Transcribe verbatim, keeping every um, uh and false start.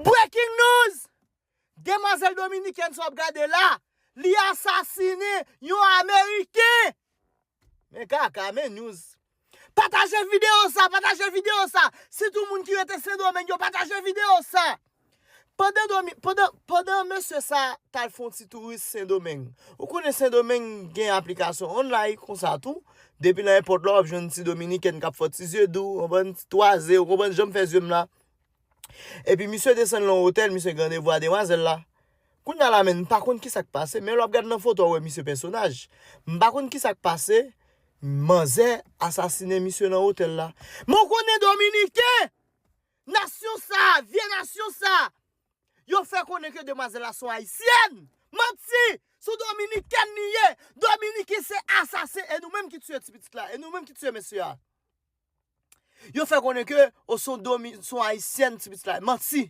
Breaking news! Demwazèl dominikèn sa w ap gade la, li asasinen yon Ameriken! Men kaka, men news. Pataje videyo sa, pataje videyo sa. Sitou moun ki rete Sendomeng yo, pataje videyo sa. Pandan, domi, pandan, pandan mesye sa t al fè yon ti touris Sendomeng. Ou konnen Sendomeng gen aplikasyon online konsa tou. Depi nan enpòt la, w ap jwenn ti dominikèn k ap fè ti zye dou, w konprann, ti twaze, w konprann jan m fè zye m la. Epi misye desann nan otèl, misye gen randevou a demwazèl la. Kounye a la menm, m pa konn kisa k pase, men lè w ap gade nan foto, w wè misye pèsonaj. M pa konn kisa k pase, manzè asasinen misye nan otèl la. Men w konnen dominiken! Nasyon sa, vye nasyon sa! Yo fè konnen ke demwazèl la se yon ayisyèn! Manti! Se yon dominikèn li ye! Dominiken se asasen, e nou menm ki tiye ti pitit la, e nou menm ki tiye mesye a. Yo fè konnen ke o se yon domi, se yon ayisyèn ti pitit la. Manti!